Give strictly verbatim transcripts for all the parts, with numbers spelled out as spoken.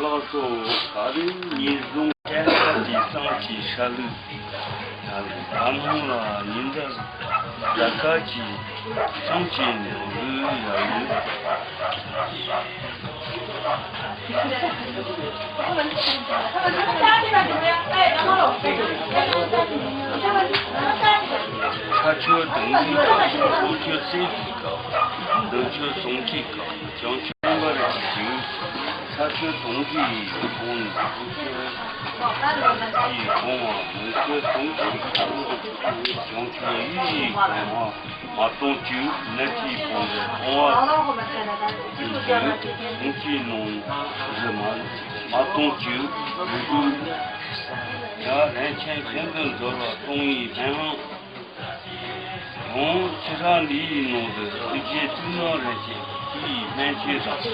ལགས་སོ། ག་རེ་ཉིས་བཟུང་སྤྱན་རས་གཟིགས་གཙང་ཆུའི་ཤར་ལུགས། ད་ནང་ལ་ཉི་ཟླ་ཟླ་དཀར་གྱི་གཙང་ཆུའི་ནང་ལུས་ཡ་ཡོད། ཤར་ཕྱོགས་སྟོང་གི་སྐབས། ལྷོ་ཕྱོགས་གསེར་གྱི་སྐབས། ནུབ་ཕྱོགས་ཟངས་ཀྱི་སྐབས། བྱང་ཕྱོགས་རིམ་པར་གྱི་ཞིང་། ས་ཕྱོགས་སྟོང་གི་ཡུལ་གོང་ནས། ལྷོ་ཕྱོགས་ཀྱི་གོང་བ། ནུབ་ཕྱོགས་སྟོང་གི་གོང་བ། བྱང་ཕྱོགས་ཡུལ་གྱི་གོང་བ། མ་སྟོང་བཅུ། ནད་ཀྱི་གོང་བ། གོང་བ་བཅུ། ཟངས་ཀྱི་ནང་བཞིན་མ་མ་སྟོང་བཅུ། ཡུལ་དྲུག་ཡ། རིན་ཆེན་ཤིང་དུ་འཛོར་བ་སྟོང་བའི་སྨན་གླིང་། ཡང་ཕྱི་རབས་འདིའི་ནང་དུ་ཐུགས་རྗེ་སྤྲུལ་སྣང་རིན་ཆེན་གྱི་སྨན་ཆས་དང་།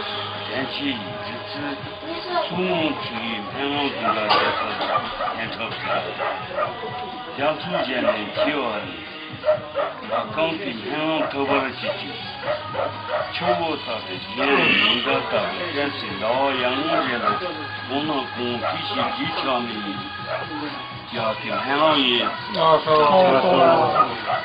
རྒྱན་ཆས་ཡི་བཞེད་ཚུལ་ཐུན་མོང་ཆོས་ཀྱི་སྨན་གླིང་དུ་འདྲ་ཡོད་ཚུལ་སྙན་གྲགས་ཆེ། རྒྱ་མཚོ་བཞིན་ནི་ཆེ་བ་ནི། ལ་གང་གི་སྨན་གླིང་ཐོབ་པར་བྱེད་ཅིང་། ཆུ་བོ་ལྟ་བུའི་རྒྱལ་བའི་ཡོན་བདག་ལྟ་བུའི་བསྟན་སྲིད་ཟླ་བ་ཡར་ངོ་བཞིན་དུ་གོང་ནས་གོང་འཕེལ་ཞིང་རྒྱས་ཆགས་མི་ཡིན། རྒྱ་གི་སྨན་གླིང་ཡིན། ལགས་སོ། ལ་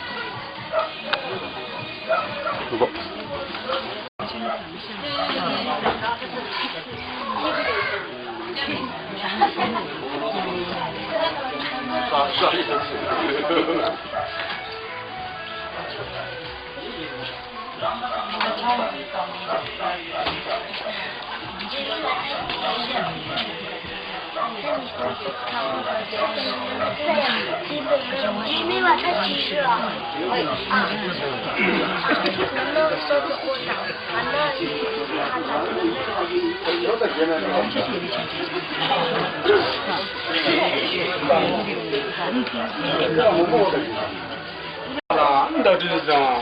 འདི་དུས་བཟང་།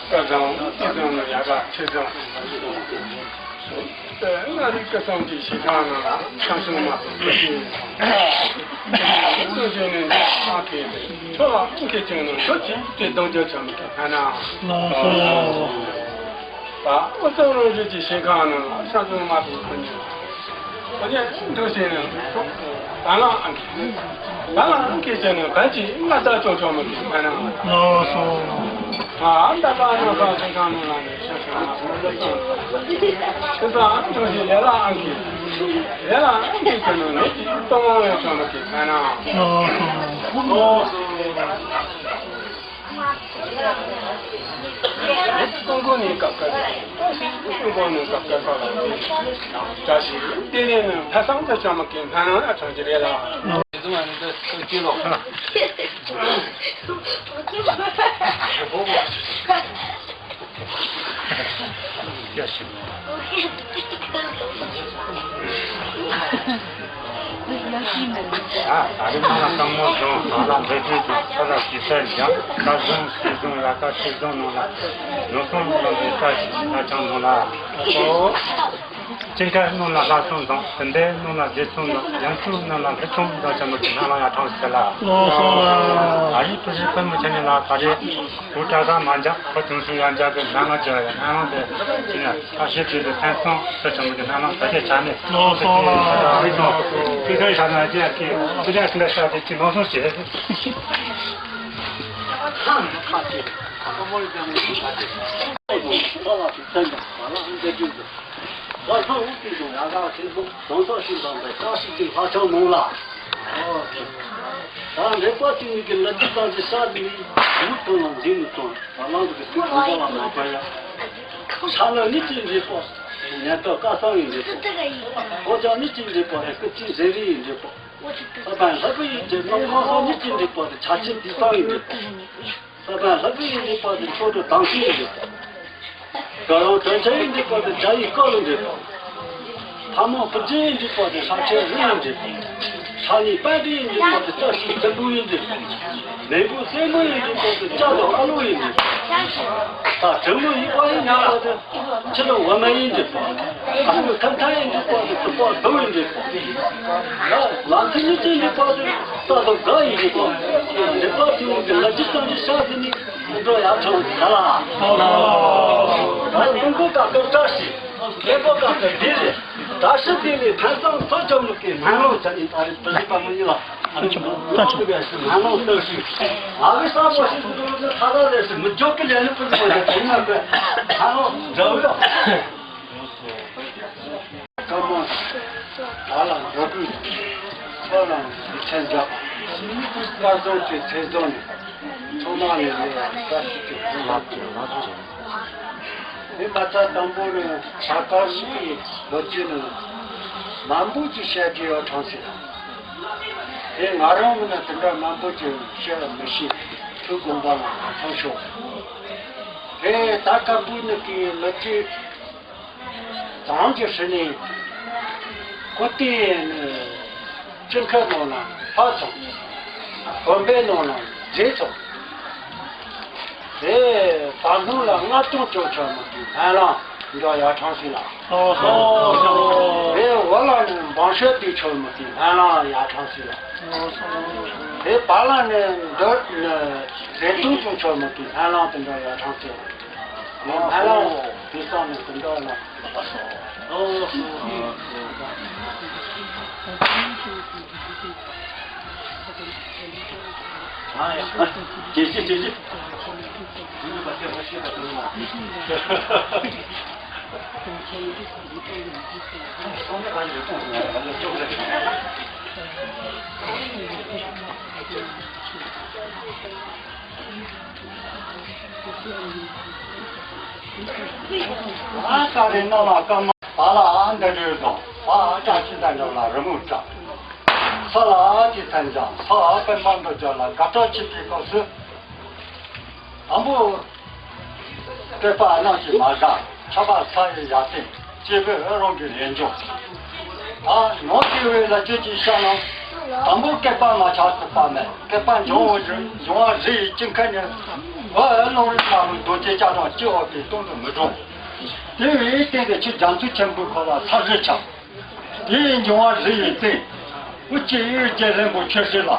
སྐལ་བཟང་། དུས་བཟང་། ཡག་ག་ཆོས་བཟང་། ཏེ་མངའ་རིས་སྐུ་གསུམ་གྱི་ཞིང་ཁ་ནང་ལ་ཞང་ཞུང་མ་ཏོ་སྐུ་ཞིང་སྐུ་ཞིང་ནས་མ་ཁེ་ཏེ་ཁྱོད་ལ་ཁེ་ཅིང་ནང་ཁྱོད་ཀྱིས་ཏེ་གདུང་རྒྱུད་ཆ་མི་ཁེ་ཕན་ན། ད་འུ་ཚོ་རང་རྒྱུད་ཀྱི་ཞིང་ཁ་ནང་ལ་ཞང་ཞུང་མ་ཏོ་སྐུ་ཞིང་། ཁོ་ནི་འདུ་ཤེས་ནི་བ་ལང་ཨང་ཀི། བ་ལང་ཨང་ཀི་ཟེར་ནི་བན་གྱི་མངའ་བདག་ཅོ་ཅོ་མི་གི་མ་ནང་། ལགས་སོ། ཨ་ད་ག་ནང་ས་ཆ་གང་ནང་ལ་ནི་ཤ་ཤ་མ་སོང་། ཁྱེད་ཚོ་འདུ་ཤེས་ལེ་ལ་ཨང་ཀི། ལེ་ལ་ཨང་ཀི་ཟེར་ནི་ནི་གཏོང་བ་ཡོད་ཅོ་མི་གི་མ་ནང་། ལགས་སོ། ཀོང་པོ་ནི་ཀ་ཀ་ཀོང་པོ་ནི་ཀ་ཀ་ཀ་ལ་བཀྲ་ཤིས་བདེ་ལེགས་ནི་ཕ་སང་དུ་ཅང་མ་ཀིན་ཕ་ནང་ཡ་ཚང་གི་རེད་ལ། ཡ་ཤི། ད་ད་རེས་ནང་ལ་སྟག་མོ་བཟུང་། ང་ལ་འདོད་དོན་དང་ཆོས་ལ་ཞུ་ས་ཡང་། ད་བཟུང་ཞུ་བཟུང་ཡ་ཀ་ཞུ་བཟུང་ནང་ལ་ནོར་སོང་ནང་ལ་ཀ་ཞུ་ས་ཅང་ནང་ལ། ཨོ། ཅིང་ཁ་ནང་ལ་ལྷ་སོང་དང་། དེ་འདྲའི་ནང་ལ་རྗེ་སོང་དང་། ཡང་ཚུལ་ནང་ལ་ལྷ་སོང་དང་ཅང་མ་ཅི་ནང་ལ་ཡ་ཐང་ཟེར་ལ། ཨོ་སོང་ལ། ཨ་རི་ཏུ་ཞི་ཕན་མི་ཆ་ནི་ལ་ད་རེས་ཁོ་ཏྲ་ས་མ་འཇག་ཁོ་དུང་སུ་ཡང་འཇག་གི་ནང་ལ་འཇག་ཡ་ནང་ལ་དེ་ཅི་ན། ཨ་ཤེ་ཅི་ལེ་ཕན་སོང་ས་ཆ་མི་གི་ནང་ལ་ད་ཅི་ཆ་ནས། ལགས་སོ་ལགས། ཨ་རི་དང་ཅི་ཐོན་ཆ་ན་ཅི་ཡ་ཀི་ཅི་ལེ་ཅི་ལེ་ས་དེ་ཅི་ལོང་སོང་ཅི། ད་འདྲེ་པ་ཅིག་ནི་གི་ལ་ཅི་ཙམ་གྱི་ས་ནི་མུ་ཐང་ལ་འཛིན་མི་ཐོན། ང་རང་གི་སེམས་ཁོང་ཁ་ལ་མ་པ་ཡ། ས་ནི་ནི་ཅི་འདྲེ་པ། ཉན་ཐོས་བཀའ་གསུང་ཡིན་འདྲེ་པ། ཨོ་ཅག་ནི་ཅི་འདྲེ་པ་རེད། སྐུ་ཅི་ཟེར་རི་ཡིན་འདྲེ་པ། ས་པན་ལྷ་བུ་ཡིན་འདྲེ་པ། ནང་ཁང་ས་ནི་ཅི་འདྲེ་པ་རེད། ཆ་ཆེ་དུས་སང་ཡིན་འདྲེ་པ། ས་པན་ལྷ་བུ་ཡིན་འདྲེ་པ་དེ་ཆོ་འཕྲུལ་དང་ཤེས་ཡིན་འདྲེ་པ། དགའ་རོང་དྲན་ཆ་ཡིན་འདྲེ་པ་དེ་བྱ་ཡི་བཀའ་ལུང་འདྲེ་པ། ལྷ་མོ་བུ་རྒྱུད་ཡིན་འདྲེ་པ་དེ་ས་ཆེན་རི་ཡིན་འདྲེ་པ། ལྷ་ནི་དཔལ་འདྲེ་ཡིན་འདྲེ་པ་དེ་བཀྲ་ཤིས་ཆེན་པོ་ཡིན་འདྲེ་པ། མེ་བུ་སྲས་མོ་ཡིན་འདྲེ་པ་དེ་བྱ་དང་ཨ་ལོ་ཡིན་འདྲེ་པ། ད་དྲེད་མོ་ཡི་བ་ཡིན་འདྲེ་པ་དེ། ཁྱི་དང་བ་མོ་ཡིན་འདྲེ་པ། ཨ་ཁུ་ཁ་མཐའ་ཡིན་འདྲེ་པ་དེ། ཐུབ་པ་རྡོ་ཡིན་འདྲེ་པ། ལ་ལ་མཐུ་ནི་ཅི་འདྲེ་པ་དེ། རྩ་དང་སྒ་ཡིན་འདྲེ་པ། འདྲེ་པ་ཐུན་མོང་གི་ལ་རྒྱུ་ཙམ་གྱི་ཤ་ཟིན་ནི་འགྲོ་ཡ་ཆོག་ག་ལ། ད་ཀུན་གོ་ཀ་ཀར་བཀྲ་ཤིས། རྒྱལ་པོ་གང་དུ་འདི་ལས། བཀྲ་ཤིས་འདི་ལས་ཕན་སེམས་ཐོབ་ཅོག་མི་གི་སྨོན་ལམ་ཅན་ཨིན། ད་རེས་བུ་གཞི་པ་མི་ཡིན་ལ། ཨ་ནི་ད་ཅི་སྨོན་ལམ་བཏབ་ཤིག་ཨ་གི་ས་མོ་ཤིག་འདུག་ནི་ཁ་ད་ལས་སུ་མི་འཇོག་གི་ལས་ནི་བུ་གཞི་པ་དེ་ཡིན་ན་པས། སྨོན་ལམ་འདྲ་བོ་ཡོད། སྐར་མ་བ་ལ་འགྲོ་དུས་ཚོ་ལ་ཡིད་ཆེས་འཇོག་སྐལ་བཟང་གི་ཚེ་བཟང་ནི་ཚོ་མ་ནི་ལས་ཡང་བཀྲ་ཤིས་ཀྱི་ལག་ཏུ་ལག་ཏུ། དེ་མ་ཚད་དང་པོ་ནི་ས་ཀར་ཞིག་གི་ལོ་རྒྱུས་ནི་མང་པོ་ཅིག་བཤད་རྒྱུ་ཡོད་ཐང་ཟེར། དེ་ང་རང་མི་ནི་དེ་འདྲ་མང་པོ་ཅིག་བཤད་མི་ཤེས། ཐུགས་དགོངས་པ་ལ་མ་ཐོང་ཤོག་དེ་ད་ཀར་བུ་ནི་གི་ལོ་རྒྱུས་ཙང་གི་ཧྲི་ནི་ཁོ་ཏི་ནི་ཅི་ཁ་ནོ་ན་ཕ་ཚང་། དགོན་པའི་ནང་ན་རྗེ་ཚང་། དེ་བར་སྣང་ལ་ལྔ་སྟོང་ཅོག་ཆོག་མི་གི་སྨོན་ལམ་འདྲ་ཡར་ཐང་སི་ལ། ཨོ་ཧོ། དེ་འོག་ལ་ནི་འབངས་ཤོད་དེ་ཆོག་མི་གི་སྨོན་ལམ་ཡར་ཐང་སི་ལ། ཨོ་ཧོ། དེ་བར་ལ་ནི་འདོད་ནི་རེ་སྟོང་ཅོག་ཆོག་མི་གི་སྨོན་ལམ་དེ་འདྲ་ཡར་ཐང་སི་ལ། ནི་སྨོན་ལམ་དེ་སང་ནི་དེ་འདྲ་ལ། ཨ་ས་རེ་ནོ་ལ་ཀ་མ་བ་ལ་ཨ་འདི་རེ་དང་བ་ཨ་ཅག་ཅི་ད་འདྲ་ལ་རི་མོ་བཀྲ། ས་ལ་ཨ་ཅི་ཐན་ཅང་ས་ཨ་པད་མ་འདྲ་ཅག་ལ་དགའ་སྤྲོ་ཆེ་གི་སྐབས་སུ། དང་པོ། བསྐལ་པ་ནང་གི་མ་དགའ་ཁྱབ་པ་ས་ཡི་ཡ་ཏི་སྐྱེས་བུ་ཨོ་རང་གི་ལས་འབྱུང་། ཨ་ནོ་ཏི་བའི་ལ་ཅོ་ཅི་ཤ་ན། དང་པོ་བསྐལ་པ་མ་ཆགས་ཐུབ་པ་མེད། བསྐལ་པ་འབྱུང་བ་རི་འབྱུང་བ་རི་ཡི་ཅིང་ཁ་ནི། བ་ཨོ་རང་རི་ཁ་མི་རྡོ་རྗེ་ལྕགས་སྒྲོག་སྐྱེ་བ་པའི་སྟོང་དུ་མི་འགྲོ། དེ་བའི་སྟེང་དུ་ཆུ་རྒྱ་མཚོ་ཆེན་པོའི་ཁོ་ལ་ས་རི་ཆགས། དེའི་འབྱུང་བ་རི་ཡི་སྟེང་། དབུ་སྐྱེས་ཡུལ་གྱི་ལྷུན་པོ་ཆོས་སྲིད་ལ།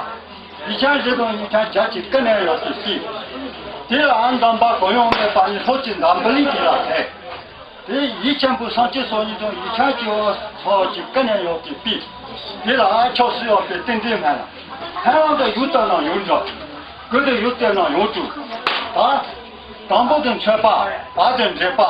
ཡིག་ཆ་བཞི་དང་ཡིག་ཆ་བརྒྱད་ཀྱི་ཀུན་ནས་ཡོད་པའི་སྲིད། དེ་ལའང་འདམ་པ་གོ་ཡོང་མེད་པ་ནི་ལྷོ་ཅིག་འདམ་བུ་གླིང་དེ་ལ་ཐེ། དེ་ཡིད་ཆེན་པོ་སངས་རྒྱས་སོ་གཉིས་དང་ཡིག་ཆ་སྐྱེ་བོ་སོགས་ཀྱི་ཀུན་ནས་ཡོད་པའི་སྲིད། དེ་ལ་ཕྱོགས་སུ་ཡོད་པའི་ཏིང་འཛིན་མེད་ལ། ཧན་ལང་དུ་ཡུལ་ལྟར་ན་ཡོངས་འགྲུབ། ཀུན་ཏུ་ཡུལ་ལྟར་ན་ཡོངས་གྲུབ། ད། དང་པོ་དེ་འཆོལ་པ། བ་དེ་འདྲེས་པ།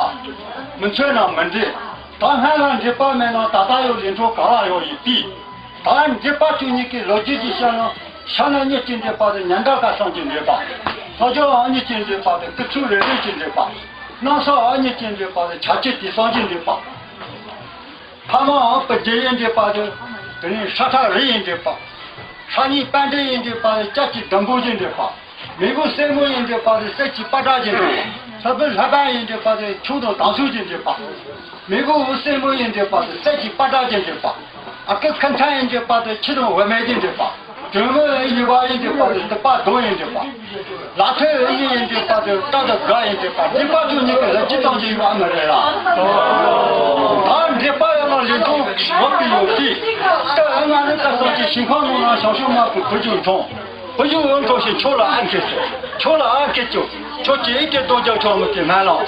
མི་འཆོལ་ན་མི་འདྲེས། ད་སྔ་ལ་འདྲེས་པ་མེད་ན་ད་ལྟ་ཡོད་ལས་འཕྲོ་ག་ལ་ཡོད་ཡིན་པས། ད་འདྲེས་པ་བཅུ་གཉིས་ཀྱི་ལོ་རྒྱུས་ཀྱི་བཤད་ན། ཤ་ན་གཉིས་ཀྱིས་འདྲེས་པ་དེ་ཉན་དགའ་ཁ་སང་གིས་འདྲེས་པ། ལྷོ་ཕྱོགས་ཨ་གཉིས་ཀྱིས་འདྲེས་པ་དེ་སྐུ་ཚེ་རིང་རིང་གིས་འདྲེས་པ། ནང་ས་ཨ་གཉིས་ཀྱིས་འདྲེས་པ་དེ་ཆ་ཅེ་དེ་སང་གིས་འདྲེས་པ། ཕ་མའང་བུ་རྒྱུད་ཡིན་འདྲེས་པ་དེ། དེ་ནས་ཤ་ཁྲག་རིགས་ཡིན་འདྲེས་པ། ཤ་ཉིད་པཎྜི་ཏ་ཡིན་འདྲེས་པ་དེ་སྐྱ་ཀྱི་ཟླུམ་པོ་ཡིན་འདྲེས་པ། མི་བུ་སྲས་མོ་ཡིན་འདྲེས་པ་དེ་གསེར་གྱི་པ་ཏྲ་ཡིན་འདྲེས་པ། ལྷ་བུ་ལྷ་བུན་ཡིན་འདྲེས་པ་དེ་ཁྱུང་དང་དྭངས་སུ་ཡིན་འདྲེས་པ། མི་བུ་སྲས་མོ་ཡིན་འདྲེས་པ་དེ་གསེར་གྱི་པ་ཏྲ་ཡིན་འདྲེས་པ། ཨ་ཀི་ཁ་མཐའ་ཡིན་འདྲེས་པ་དེ་ཁྱི་དང་འོ་མ་ཡིན་འདྲེས་པ། དོན་མི་ཡི་བ་ཡིན་འདྲེས་པ་དེ་སྡིག་པ་གདོན་ཡིན་འདྲེས་པ། ལ་ཐོས་ཡིན་འདྲེས་པ་དེ་རྟ་དང་སྒ་ཡིན་འདྲེས་པ། འདྲེས་པ་བཅུ་གཉིས་ཀྱི་ལ་ཅི་བཏང་རྒྱུ་ཡོད་མ་རེད་ལ། ད་འདྲེས་པ་ཡོད་ན་ལས་དོན་བབ་པའི་ཡོད་དུས། ད་ང་ནི་ད་སོགས་ཀྱི་ཞིང་ཁམས་ནང་ན་ཞང་ཞུང་དམར་པོ་བུ་རྒྱུད་འཁྲུངས། བུ་རྒྱུད་འཁྲུངས་ཤིང་ཁྱོད་ལ་ཨ་མཁས་ཟེར། ཁྱོད་ལ་ཨ་མཁས་ཁྱོད། ཁྱོད་ཀྱིས་ཨི་ཀྱེ་རྡོ་རྒྱག་ཆོག་མི་གི་སྨན་ལམ།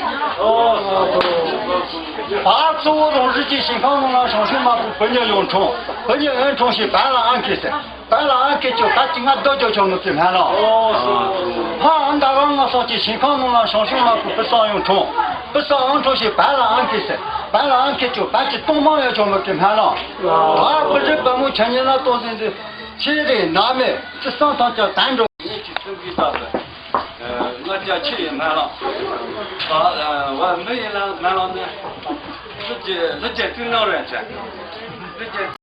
བ་གཙོ་བོ་རང་རིགས་ཀྱི་ཞིང་ཁམས་ནང་ན་ཞང་ཞུང་དམར་པོ་བུ་རྒྱུད་ཡོད་འཁྲུངས། བུ་རྒྱུད་འཁྲུངས་ཤིང་བན་ལ་ཨ་མཁས་ཟེར། བན་ལ་ཨ་མཁས་ཁྱོད་ད་ཅི་ང་རྡོ་རྒྱག་ཆོག་མི་གི་སྨན་ལམ། ཧ་ཨ་མདའ་གང་ང་སོགས་ཀྱི་ཞིང་ཁམས་ནང་ན་ཞང་ཞུང་དམར་པོ་བུ་གསུམ་ཡོད་འཁྲུངས། བུ་གསུམ་འཁྲུངས་ཤིང་བན་ལ་ཨ་མཁས་ཟེར། བན་ལ་ཨ་མཁས་ཁྱོད་བན་གྱི་སྟོང་མང་ཡོད་ཆོག་མི་གི་སྨན་ལམ། ད་བུ་རྒྱུད་བུ་མོ་ཆ་ཉེ་ན་ཏོ་ཟིན་ཏེ། ཆེ་རེ་ན་མེ་ཅི་སང་ཐང་ཅག་དན་འགྲོ། ངེད་ཀྱི་ཚུལ་གྱི་རྟགས་སུ། ལྔ་བརྒྱ་ཆེ་ཡི་སྨན་ལམ། ད་བ་མི་ཡི་ལ་སྨན་ལམ་ནི། ལུ་རྒྱུ་ལུ་རྒྱུ་ཏུ་ནོར་རེ་ཆ། ལུ་རྒྱུ།